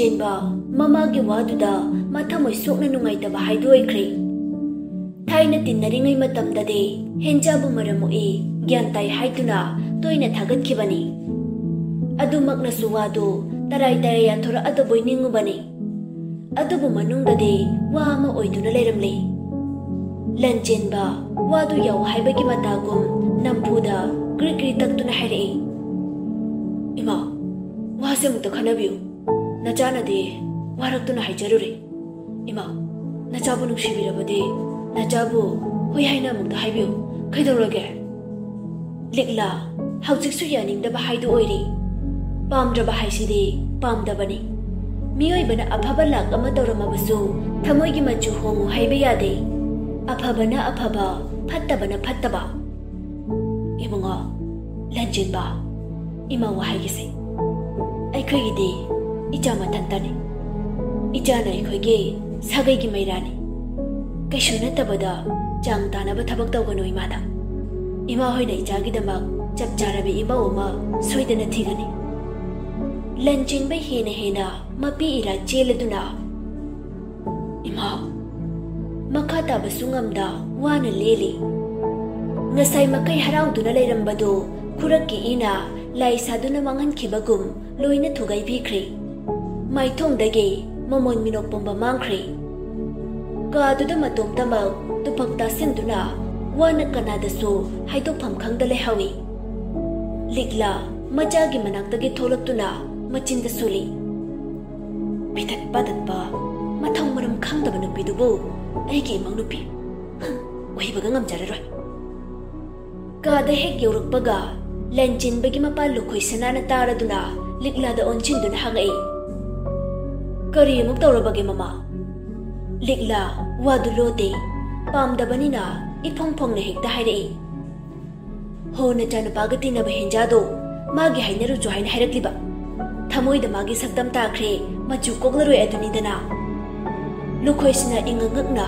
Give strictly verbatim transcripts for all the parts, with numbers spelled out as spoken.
ꯂꯟꯆꯦꯟꯕ ꯃꯃꯥꯒꯤ ꯋꯥꯗꯨꯗ ꯃꯊꯃꯣꯏ ꯁꯣꯛꯅ ꯅꯨꯡꯉꯥꯏꯇꯕ ꯍꯥꯏꯗꯣꯛꯈ꯭ꯔꯦ꯫ ꯊꯥꯏꯅ ꯇꯤꯟꯅꯔꯤꯉꯩ ꯃꯇꯝꯗꯗꯤ ꯍꯦꯟꯖꯥꯕꯨ ꯃꯔꯝ ꯃꯣꯛꯏ, ꯒ꯭ꯌꯥꯟ ꯇꯥꯏ ꯍꯥꯏꯗꯨꯅ ꯇꯣꯏꯅ ꯊꯥꯒꯠꯈꯤꯕꯅꯤ꯫ ꯑꯗꯨꯃꯛꯅꯁꯨ ꯋꯥꯗꯨ ꯇꯔꯥꯏ ꯇꯔꯥꯏ ꯌꯥꯊꯣꯔꯛꯑꯗꯕꯣꯏ ꯅꯤꯡꯉꯨꯕꯅꯤ꯫ ꯑꯗꯨꯕꯨ ꯃꯅꯨꯡꯗꯗꯤ ꯋꯥ ꯑꯃ ꯑꯣꯏꯗꯨꯅ ꯂꯩꯔꯝꯂꯦ꯫ ꯂꯟꯆꯦꯟꯕ ꯋꯥꯗꯨ ꯌꯥꯎ ꯍꯥꯏꯕꯒꯤ ꯃꯇꯥꯒꯨꯝ ꯅꯝꯐꯨꯗ ꯒ꯭ꯔꯤ ꯒ꯭ꯔꯤ ꯇꯛꯇꯨꯅ ꯍꯥꯏꯔꯛꯏ, "ꯏꯃꯥ, ꯋꯥꯁꯦ ꯑꯃꯨꯛꯇ ꯈꯟꯅꯕꯤꯌꯨ꯫ ꯅꯆꯥꯅꯗꯤ ꯋꯥꯔꯛꯇꯨꯅ ꯍꯥꯏꯖꯔꯨꯔꯦ꯫ ꯏꯃꯥ, ꯅꯆꯥꯕꯨ ꯅꯨꯡꯁꯤꯕꯤꯔꯕꯗꯤ ꯅꯆꯥꯕꯨ ꯍꯣꯏ ꯍꯥꯏꯅ ꯑꯃꯨꯛꯇ ꯍꯥꯏꯕꯤꯌꯨ꯫ ꯀꯩꯗꯧꯔꯒꯦ?" ꯂꯤꯛꯂꯥ, ꯍꯧꯖꯤꯛꯁꯨ ꯌꯥꯅꯤꯡꯗꯕ ꯍꯥꯏꯗꯨ ꯑꯣꯏꯔꯤ꯫ ꯄꯥꯝꯗ꯭ꯔꯕ ꯍꯥꯏꯁꯤꯗꯤ ꯄꯥꯝꯗꯕꯅꯤ꯫ ꯃꯤꯑꯣꯏꯕꯅ ꯑꯐꯕ ꯂꯥꯛ ꯑꯃ ꯇꯧꯔꯝꯃꯕꯁꯨ ꯊꯃꯣꯏꯒꯤ ꯃꯆꯨ ꯍꯣꯡꯉꯨ ꯍꯥꯏꯕ ꯌꯥꯗꯦ꯫ ꯑꯐꯕꯅ ꯑꯐꯕ, ꯐꯠꯇꯕꯅ ꯐꯠꯇꯕ꯫ ꯏꯕꯨꯡꯉꯣ, ꯂꯟꯆꯦꯟꯕ, ꯏꯃꯥ ꯋꯥ ꯍꯥꯏꯒꯦꯁꯦ꯫ ꯑꯩꯈꯣꯏꯒꯤꯗꯤ ꯏꯆꯥ ꯃꯊꯟꯇꯅꯤ꯫ ꯏꯆꯥꯅ ꯑꯩꯈꯣꯏꯒꯤ ꯁꯥꯒꯩꯒꯤ ꯃꯩꯔꯥꯅꯤ꯫ ꯀꯩꯁꯨ ꯅꯠꯇꯕꯗ ꯆꯥꯡ ꯇꯥꯅꯕ ꯊꯕꯛ ꯇꯧꯒꯅꯨ ꯏꯃꯥꯗ꯫ ꯏꯃꯥ ꯍꯣꯏꯅ ꯏꯆꯥꯒꯤꯗꯃꯛ ꯆꯞ ꯆꯥꯔꯕ ꯏꯃꯧ ꯑꯃ ꯁꯣꯏꯗꯅ ꯊꯤꯒꯅꯤ꯫ ꯂꯟꯆꯦꯟꯕ ꯍꯦꯟꯅ ꯍꯦꯟꯅ ꯃꯄꯤ ꯏꯔꯥ ꯆꯦꯜꯂꯗꯨꯅ, ꯏꯃꯥ, ꯃꯈꯥ ꯇꯥꯕꯁꯨ ꯉꯝꯗ ꯋꯥꯅ ꯂꯦꯜꯂꯤ꯫ ꯉꯁꯥꯏ ꯃꯈꯩ ꯍꯔꯥꯎꯗꯨꯅ ꯂꯩꯔꯝꯕꯗꯨ ꯈꯨꯔꯛꯀꯤ ꯏꯅ ꯂꯥꯏ ꯁꯥꯗꯨꯅ ꯃꯥꯡꯍꯟꯈꯤꯕꯒꯨꯝ ꯂꯣꯏꯅ ꯊꯨꯒꯥꯏꯕꯤꯈ꯭ꯔꯦ꯫ ꯃꯥꯏꯊꯣꯡꯗꯒꯤ ꯃꯃꯣꯟ ꯃꯤꯅꯣꯛ ꯄꯨꯝꯕ ꯃꯥꯡꯈ꯭ꯔꯦ꯫ ꯀꯥꯗꯨꯗ ꯃꯇꯣꯝꯇꯃꯛ ꯇꯨꯐꯛ ꯇꯥꯁꯤꯟꯗꯨꯅ ꯋꯥꯅ ꯀꯅꯥꯗꯁꯨ ꯍꯥꯏꯗꯣꯛꯐꯝ ꯈꯪꯗ ꯂꯩꯍꯧꯏ꯫ ꯂꯤꯛꯂꯥ ꯃꯆꯥꯒꯤ ꯃꯅꯥꯛꯇꯒꯤ ꯊꯣꯛꯂꯛꯇꯨꯅ ꯃꯆꯤꯟꯗ ꯁꯨꯂꯤ꯫ ꯃꯤꯊꯠ ꯄꯥꯊꯠꯄ, ꯃꯊꯧ ꯃꯔꯝ ꯈꯪꯗꯕ ꯅꯨꯄꯤꯗꯨꯕꯨ ꯑꯩꯒꯤ ꯏꯃꯧ ꯅꯨꯄꯤ, ꯍꯝ, ꯑꯣꯏꯕꯒ ꯉꯝꯖꯔꯔꯣꯏ꯫ ꯀꯥꯗ ꯍꯦꯛ ꯌꯧꯔꯛꯄꯒ ꯂꯟꯆꯦꯟꯕꯒꯤ ꯃꯄꯥ ꯂꯨꯈꯣꯏ ꯁꯅꯥꯅ ꯇꯥꯔꯗꯨꯅ ꯂꯤꯛꯂꯥꯗ ꯑꯣꯟꯁꯤꯟꯗꯨꯅ ꯍꯪꯉꯛꯏ, "ꯀꯔꯤ ꯑꯃꯨꯛ ꯇꯧꯔꯕꯒꯦ ꯃꯃꯥ?" ꯂꯤꯛꯂꯥ ꯋꯥꯗꯨ ꯂꯣꯠꯇꯦ꯫ ꯄꯥꯝꯗꯕꯅꯤꯅ ꯏꯐꯣꯡ ꯐꯣꯡꯅ ꯍꯦꯛꯇ ꯍꯥꯏꯔꯛꯏ, "ꯍꯣ, ꯅꯆꯥꯅꯨꯄꯥꯒ ꯇꯤꯟꯅꯕ ꯍꯦꯟꯖꯥꯗꯣ ꯃꯥꯒꯤ ꯍꯥꯏꯅꯔꯨꯆꯣ ꯍꯥꯏꯅ ꯍꯥꯏꯔꯛꯂꯤꯕ꯫ ꯊꯃꯣꯏꯗ ꯃꯥꯒꯤ ꯁꯛꯇꯝ ꯇꯥꯈ꯭ꯔꯦ, ꯃꯆꯨ ꯀꯣꯛꯂꯔꯣꯏ ꯑꯗꯨꯅꯤꯗꯅ꯫" ꯂꯨꯈꯣꯏꯁꯤꯅ ꯏꯉꯛ ꯉꯛꯅ,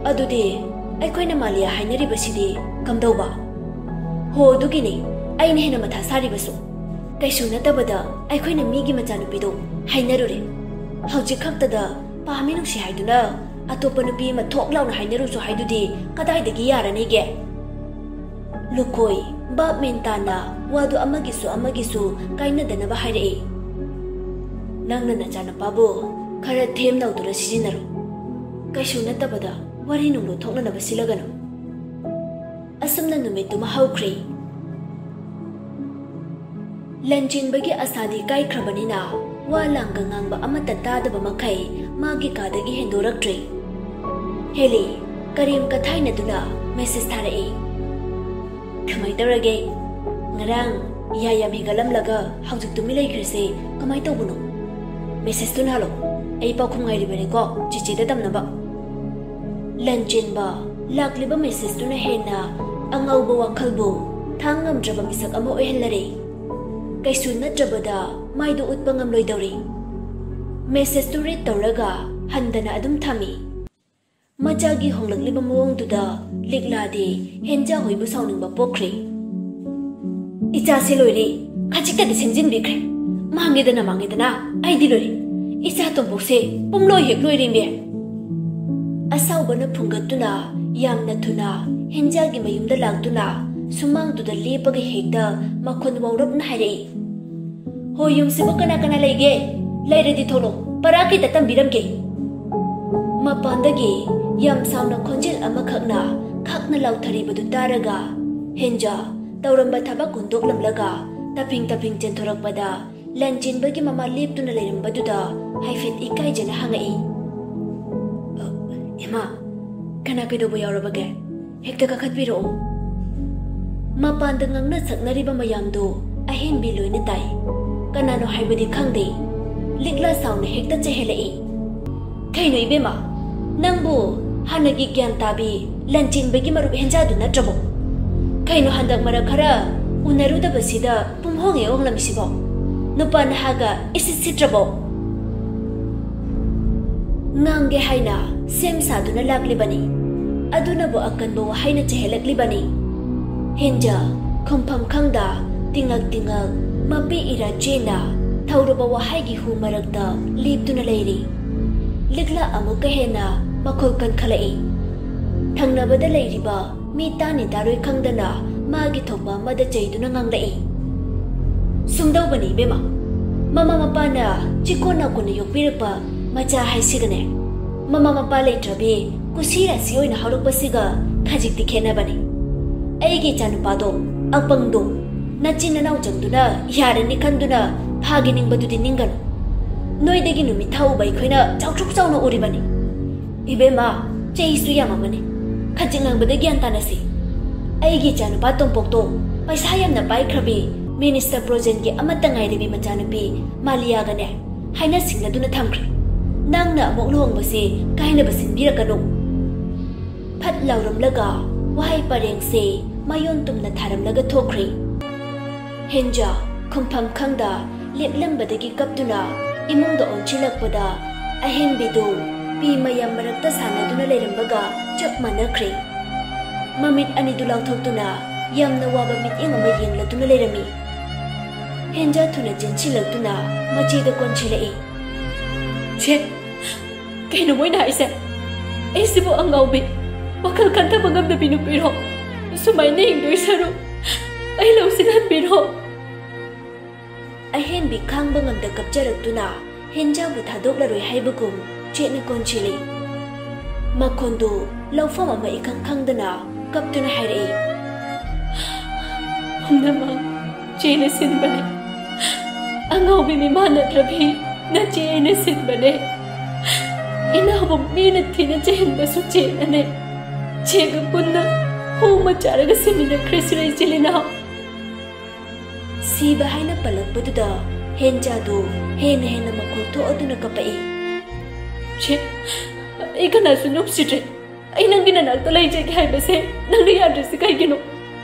"ꯑꯗꯨꯗꯤ ꯑꯩꯈꯣꯏꯅ ꯃꯥꯂꯤꯌꯥ ꯍꯥꯏꯅꯔꯤꯕꯁꯤꯗꯤ ꯀꯝꯗꯧꯕ?" "ꯍꯣ, ꯑꯗꯨꯒꯤꯅꯤ ꯑꯩꯅ ꯍꯦꯟꯅ ꯃꯊꯥ ꯁꯥꯔꯤꯕꯁꯨ꯫ ꯀꯩꯁꯨ ꯅꯠꯇꯕꯗ ꯑꯩꯈꯣꯏꯅ ꯃꯤꯒꯤ ꯃꯆꯥꯅꯨꯄꯤꯗꯣ ꯍꯥꯏꯅꯔꯨꯔꯦ꯫ ꯍꯧꯖꯤꯛ ꯈꯛꯇꯗ ꯄꯥꯝꯃꯤ ꯅꯨꯡꯁꯤ ꯍꯥꯏꯗꯨꯅ ꯑꯇꯣꯞꯄ ꯅꯨꯄꯤ ꯑꯃ ꯊꯣꯛ ꯂꯥꯎꯅ ꯍꯥꯏꯅꯔꯨꯁꯨ ꯍꯥꯏꯗꯨꯗꯤ ꯀꯗꯥꯏꯗꯒꯤ ꯌꯥꯔꯅꯤꯒꯦ? ꯂꯨꯀꯣꯏ, ꯚꯥꯞ ꯃꯦꯟ ꯇꯥꯅ ꯋꯥꯗꯨ ꯑꯃꯒꯤꯁꯨ ꯑꯃꯒꯤꯁꯨ ꯀꯥꯏꯅꯗꯅꯕ ꯍꯥꯏꯔꯛꯏ꯫ ꯅꯪꯅ ꯅꯆꯥꯅꯨꯄꯥꯕꯨ ꯈꯔ ꯊꯦꯝ ꯅꯧꯗꯨꯅ ꯁꯤꯖꯤꯟꯅꯔꯣ꯫ ꯀꯩꯁꯨ ꯅꯠꯇꯕꯗ ꯋꯥꯔꯤ ꯅꯨꯡꯂꯨ ꯊꯣꯛꯅꯅꯕ ꯁꯤꯜꯂꯒꯅꯨ꯫ ꯑꯁꯨꯝꯅ ꯅꯨꯃꯤꯠꯇꯨꯃ ꯍꯧꯈ꯭ꯔꯦ꯫ ꯂꯟꯆꯦꯟꯕꯒꯤ ꯑꯁꯥꯗꯤ ꯀꯥꯏꯈ꯭ꯔꯕꯅꯤꯅ ꯋꯥ ꯂꯥꯡꯒ ꯉꯥꯡꯕ ꯑꯃꯠꯇ ꯇꯥꯗꯕ ꯃꯈꯩ ꯃꯥꯒꯤ ꯀꯥꯗꯒꯤ ꯍꯦꯟꯗꯣꯔꯛꯇ꯭ꯔꯦ꯫ Heli, ꯀꯔꯦꯝ ꯀꯊꯥꯏꯅꯗꯨꯅ message ꯊꯥꯔꯛꯏ꯫ "ꯀꯃꯥꯏ ꯇꯧꯔꯒꯦ? ꯉꯔꯥꯡ ꯌꯥ ꯌꯥꯝ ꯍꯤꯒꯠꯂꯝꯂꯒ ꯍꯧꯖꯤꯛ ꯇꯨꯃꯤꯟ ꯂꯩꯈ꯭ꯔꯤꯁꯦ ꯀꯃꯥꯏ ꯇꯧꯕꯅꯣ? ꯃꯦꯁꯦꯖꯇꯨ ꯅꯥꯜꯂꯣ, ꯑꯩ ꯄꯥꯎꯈꯨꯝ ꯉꯥꯏꯔꯤꯕꯅꯤꯀꯣ, ꯆꯤꯆꯦꯗ ꯇꯝꯅꯕ꯫" ꯂꯟꯆꯦꯟꯕ, ꯂꯥꯛꯂꯤꯕ ꯃꯦꯁꯦꯖꯇꯨꯅ ꯍꯦꯟꯅ ꯑꯉꯧꯕ ꯋꯥꯈꯜꯕꯨ ꯊꯥꯡ ꯉꯝꯗ꯭ꯔꯕ ꯃꯤꯁꯛ ꯑꯃ ꯑꯣꯏꯍꯜꯂꯔꯦ꯫ ꯀꯩꯁꯨ ꯅꯠꯇ꯭ꯔꯕꯗ ꯃꯥꯏꯗꯨ ꯎꯠꯄ ꯉꯝꯂꯣꯏꯗꯧꯔꯤ꯫ ꯃꯦꯁꯦꯖꯇꯨ ꯔꯤꯗ ꯇꯧꯔꯒ ꯍꯟꯗꯅ ꯑꯗꯨꯝ ꯊꯝꯃꯤ꯫ ꯃꯆꯥꯒꯤ ꯍꯣꯡꯂꯛꯂꯤꯕ ꯃꯑꯣꯡꯗꯨꯗ ꯂꯤꯛꯂꯥꯗꯤ ꯍꯦꯟꯖꯥ ꯍꯣꯏꯕꯨ ꯁꯥꯎꯅꯤꯡꯕ ꯄꯣꯛꯈ꯭ꯔꯦ꯫ "ꯏꯆꯥꯁꯦ ꯂꯣꯏꯔꯦ, ꯈꯖꯤꯛꯇꯗꯤ ꯁꯦꯝꯖꯤꯟꯕꯤꯈ꯭ꯔꯦ꯫ ꯃꯥꯡꯉꯦꯗꯅ ꯃꯥꯡꯉꯦꯗꯅ, ꯑꯩꯗꯤ ꯂꯣꯏꯔꯦ꯫ ꯏꯆꯥ ꯇꯣꯝꯄꯣꯛꯁꯦ ꯄꯨꯝꯂꯣꯏ ꯍꯦꯛ ꯂꯣꯏꯔꯦꯃꯦ꯫" ꯑꯁꯥꯎꯕꯅ ꯐꯨꯡꯒꯠꯇꯨꯅ ꯌꯥꯝꯅ ꯊꯨꯅ ꯍꯦꯟꯖꯥꯒꯤ ꯃꯌꯨꯝꯗ ꯂꯥꯛꯇꯨꯅ ꯁꯨꯃꯥꯡꯗꯨꯗ ꯂꯦꯞꯄꯒ ꯍꯦꯛꯇ ꯃꯈꯣꯟ ꯋꯥꯎꯔꯞꯅ ꯍꯥꯏꯔꯛꯏ꯫ "ꯍꯣꯏ, ꯌꯨꯝꯁꯤꯕꯨ ꯀꯅꯥ ꯀꯅꯥ ꯂꯩꯒꯦ? ꯂꯩꯔꯗꯤ ꯊꯣꯛꯂꯛꯑꯣ, ꯄꯔꯥ ꯈꯤꯇ ꯇꯝꯕꯤꯔꯝꯒꯦ꯫" ꯃꯄꯥꯟꯗꯒꯤ ꯌꯥꯝ ꯁꯥꯎꯅ ꯈꯣꯟꯖꯦꯜ ꯑꯃꯈꯛꯅ ꯈꯥꯛꯅ ꯂꯥꯎꯊꯔꯤꯕꯗꯨ ꯇꯥꯔꯒ ꯍꯦꯟꯖꯥ ꯇꯧꯔꯝꯕ ꯊꯕꯛ ꯍꯨꯟꯗꯣꯛꯂꯝꯂꯒ ꯇꯞꯐꯤꯡ ꯇꯞꯐꯤꯡ ꯆꯦꯟꯊꯣꯔꯛꯄꯗ ꯂꯟꯆꯦꯟꯕꯒꯤ ꯃꯃꯥ ꯂꯦꯞꯇꯨꯅ ꯂꯩꯔꯝꯕꯗꯨꯗ ꯍꯥꯏꯐꯦꯠ ꯏꯀꯥꯏꯖꯅ ꯍꯪꯉꯛꯏ꯫ "ꯑ, ꯏꯃꯥ, ꯀꯅꯥ ꯀꯩꯗꯧꯕ ꯌꯥꯎꯔꯕꯒꯦ? ꯍꯦꯛꯇ ꯀꯥꯈꯠꯄꯤꯔꯛꯑꯣ꯫" ꯃꯄꯥꯟꯗ ꯉꯥꯡꯅ ꯁꯛꯅꯔꯤꯕ ꯃꯌꯥꯝꯗꯨ ꯑꯍꯦꯟꯕꯤ ꯂꯣꯏꯅ ꯇꯥꯏ꯫ ꯀꯅꯥꯅꯣ ꯍꯥꯏꯕꯗꯤ ꯈꯪꯗꯦ꯫ ꯂꯤꯛꯂꯥ ꯁꯥꯎꯅ ꯍꯦꯛꯇ ꯆꯦꯜꯍꯜꯂꯛꯏ꯫ "ꯀꯩꯅꯣ ꯏꯕꯦꯝꯃ, ꯅꯪꯕꯨ ꯍꯥꯟꯅꯒꯤ ꯒ꯭ꯌꯥꯟ ꯇꯥꯕꯤ ꯂꯟꯆꯦꯟꯕꯒꯤ ꯃꯔꯨꯞ ꯍꯦꯟꯖꯥꯗꯨ ꯅꯠꯇ꯭ꯔꯕꯣ? ꯀꯩꯅꯣ ꯍꯟꯗꯛ ꯃꯔꯛ ꯈꯔ ꯎꯅꯔꯨꯗꯕꯁꯤꯗ ꯄꯨꯝꯍꯣꯡ ꯍꯦꯛ ꯍꯣꯡꯂꯝꯃꯤꯁꯤꯕꯣ? ꯅꯨꯄꯥ ꯅꯍꯥꯒ ꯏꯁꯤꯠ ꯁꯤꯠꯇ꯭ꯔꯕꯣ?" ꯉꯥꯡꯒꯦ ꯍꯥꯏꯅ ꯁꯦꯝ ꯁꯥꯗꯨꯅ ꯂꯥꯛꯂꯤꯕꯅꯤ꯫ ꯑꯗꯨꯅꯕꯨ ꯑꯀꯟꯕ ꯋꯥꯍꯩꯅ ꯆꯦꯜꯍꯜꯂꯛꯂꯤꯕꯅꯤ꯫ ꯍꯦꯟꯖꯥ ꯈꯨꯝꯐꯝ ꯈꯪꯗ ꯇꯤꯡꯉꯛ ꯇꯤꯡꯉꯛ ꯃꯄꯤ ꯏꯔꯥ ꯆꯦꯟꯅ ꯊꯧꯔꯕ ꯋꯥꯍꯩꯒꯤ ꯍꯨ ꯃꯔꯛꯇ ꯂꯦꯞꯇꯨꯅ ꯂꯩꯔꯤ꯫ ꯂꯤꯛꯂꯥ ꯑꯃꯨꯛꯀ ꯍꯦꯟꯅ ꯃꯈꯣꯜ ꯀꯟꯈꯠꯂꯛꯏ꯫ ꯊꯪꯅꯕꯗ ꯂꯩꯔꯤꯕ ꯃꯤ ꯇꯥꯅꯤ ꯇꯥꯔꯣꯏ ꯈꯪꯗꯅ ꯃꯥꯒꯤ ꯊꯣꯛꯄ ꯑꯃꯗ ꯆꯩꯗꯨꯅ ꯉꯥꯡꯂꯛꯏ꯫ ꯁꯨꯝꯗꯧꯕꯅꯤ ꯏꯕꯦꯝꯃ, ꯃꯃꯥ ꯃꯄꯥꯅ ꯆꯤꯀꯣꯟ ꯅꯥꯀꯣꯟꯅ ꯌꯣꯛꯄꯤꯔꯛꯄ ꯃꯆꯥ ꯍꯥꯏꯁꯤꯒꯅꯦ, ꯃꯃꯥ ꯃꯄꯥ ꯂꯩꯇ꯭ꯔꯕꯤ ꯀꯨꯁꯤ ꯔꯥꯁꯤ ꯑꯣꯏꯅ ꯍꯧꯔꯛꯄꯁꯤꯒ ꯈꯖꯤꯛꯇꯤ ꯈꯦꯠꯅꯕꯅꯤ꯫ ꯑꯩꯒꯤ ꯏꯆꯥꯅꯨꯄꯥꯗꯣ, ꯑꯄꯪꯗꯣ, ꯅꯆꯤꯟ ꯅꯅꯥꯎ ꯆꯪꯗꯨꯅ ꯌꯥꯔꯅꯤ ꯈꯟꯗꯨꯅ ꯐꯥꯒꯦ ꯅꯤꯡꯕꯗꯨꯗꯤ ꯅꯤꯡꯒꯅꯨ꯫ ꯅꯣꯏꯗꯒꯤ ꯅꯨꯃꯤꯠ ꯊꯥ ꯎꯕ ꯑꯩꯈꯣꯏꯅ ꯆꯥꯎꯊꯣꯛ ꯆꯥꯎꯅ ꯎꯔꯤꯕꯅꯤ꯫ ꯏꯕꯦꯝꯃ, ꯆꯩꯁꯨ ꯌꯥꯝꯃꯝꯃꯅꯤ꯫ ꯈꯖꯤꯛ ꯉꯥꯡꯕꯗ ꯒ꯭ꯌꯥꯟ ꯇꯥꯅꯁꯤ꯫ ꯑꯩꯒꯤ ꯏꯆꯥꯅꯨꯄꯥ ꯇꯣꯝꯄꯣꯛꯇꯣ ꯄꯩꯁꯥ ꯌꯥꯝꯅ ꯄꯥꯏꯈ꯭ꯔꯕꯤ ꯃꯤꯅꯤꯁꯇꯔ ꯄ꯭ꯔꯣꯖꯦꯟꯒꯤ ꯑꯃꯠꯇ ꯉꯥꯏꯔꯕꯤ ꯃꯆꯥꯅꯨꯄꯤ ꯃꯥꯂꯤꯌꯥꯒꯅꯦ ꯍꯥꯏꯅ ꯁꯤꯡꯅꯗꯨꯅ ꯊꯝꯈ꯭ꯔꯦ꯫ ꯅꯪꯅ ꯑꯃꯨꯛ ꯂꯨꯍꯣꯡꯕꯁꯤ ꯀꯥꯏꯅꯕ ꯁꯤꯟꯕꯤꯔꯛꯀꯅꯨ꯫ ꯐꯠ ꯂꯥꯎꯔꯝꯂꯒ ꯋꯥꯍꯩ ꯄꯔꯦꯡꯁꯦ ꯃꯌꯣꯟ ꯇꯨꯝꯅ ꯊꯥꯔꯝꯂꯒ ꯊꯣꯛꯈ꯭ꯔꯦ꯫ ꯍꯦꯟꯖꯥ ꯈꯨꯝꯐꯝ ꯈꯪꯗ ꯂꯦꯞꯂꯝꯕꯗꯒꯤ ꯀꯞꯇꯨꯅ ꯏꯃꯨꯡꯗ ꯑꯣꯟꯁꯤꯜꯂꯛꯄꯗ ꯑꯍꯦꯟꯕꯤꯗꯨ ꯄꯤ ꯃꯌꯥꯝ ꯃꯔꯛꯇ ꯁꯥꯟꯅꯗꯨꯅ ꯂꯩꯔꯝꯕꯒ ꯆꯞ ꯃꯥꯟꯅꯈ꯭ꯔꯦ꯫ ꯃꯃꯤꯠ ꯑꯅꯤꯗꯨ ꯂꯥꯎꯊꯣꯛꯇꯨꯅ ꯌꯥꯝꯅ ꯋꯥꯕ ꯃꯤꯠꯌꯦꯡ ꯑꯃ ꯌꯦꯡꯂꯗꯨꯅ ꯂꯩꯔꯝꯃꯤ꯫ ꯍꯦꯟꯖꯥ ꯊꯨꯅ ꯆꯦꯟꯁꯤꯜꯂꯛꯇꯨꯅ ꯃꯆꯦꯗ ꯀꯣꯟꯁꯤꯜꯂꯛꯏ꯫ ꯁꯦ, ꯀꯩꯅꯣ ꯃꯣꯏꯅ ꯍꯥꯏꯁꯦ? ꯑꯩꯁꯤꯕꯨ ꯑꯉꯥꯎꯕꯤ, ꯋꯥꯈꯜ ꯈꯟꯊꯕ ꯉꯝꯗꯕꯤ ꯅꯨꯄꯤꯔꯣ? ꯁꯨꯃꯥꯏꯅ ꯍꯤꯡꯗꯣꯏ ꯁꯔꯨꯛ ꯑꯩ ꯂꯧꯁꯤꯟꯍꯟꯕꯤꯔꯣ꯫ ꯑꯍꯦꯟꯕꯤ ꯈꯥꯡꯕ ꯉꯝꯗ ꯀꯞꯆꯔꯛꯇꯨꯅ ꯍꯦꯟꯖꯥꯕꯨ ꯊꯥꯗꯣꯛꯂꯔꯣꯏ ꯍꯥꯏꯕꯒꯨꯝ ꯆꯦꯠꯅ ꯀꯣꯟꯁꯤꯜꯂꯤ꯫ ꯃꯈꯣꯟꯗꯨ ꯂꯧꯐꯝ ꯑꯃ ꯏꯈꯪ ꯈꯪꯗꯅ ꯀꯞꯇꯨꯅ ꯍꯥꯏꯔꯛꯏ꯫ ꯄꯨꯝꯅꯃꯛ ꯆꯦꯅ ꯁꯤꯟꯕꯅꯦ꯫ ꯑꯉꯥꯎꯕꯤ ꯃꯤꯃꯥꯟ ꯅꯠꯇ꯭ꯔꯕꯤ ꯅꯆꯦ ꯑꯩꯅ ꯁꯤꯟꯕꯅꯦ꯫ ꯏꯅꯥꯎꯕꯨ ꯃꯤꯅ ꯊꯤꯅ ꯆꯩꯍꯟꯕꯁꯨ ꯆꯦꯅꯅꯦ꯫ ꯆꯦꯒ ꯄꯨꯟꯅ ꯍꯨ ꯑꯃ ꯆꯥꯔꯒ ꯁꯤꯃꯤꯟꯅꯈ꯭ꯔꯦ ꯁꯤꯔ ꯏꯆꯤꯜ ꯏꯅꯥꯎ꯫ ꯁꯤꯕ ꯍꯥꯏꯅ ꯄꯜꯂꯛꯄꯗꯨꯗ ꯍꯦꯟꯖꯥꯗꯨ ꯍꯦꯟꯅ ꯍꯦꯟꯅ ꯃꯈꯣꯜ ꯊꯣꯛꯑꯗꯨꯅ ꯀꯞꯄꯛꯏ꯫ ꯆꯦ, ꯑꯩ ꯀꯅꯥꯁꯨ ꯅꯨꯡꯁꯤꯗ꯭ꯔꯦ꯫ ꯑꯩ ꯅꯪꯒꯤ ꯅꯅꯥꯛꯇ ꯂꯩꯖꯒꯦ ꯍꯥꯏꯕꯁꯦ ꯅꯪꯅ ꯌꯥꯗ꯭ꯔꯤꯁꯤ ꯀꯩꯒꯤꯅꯣ?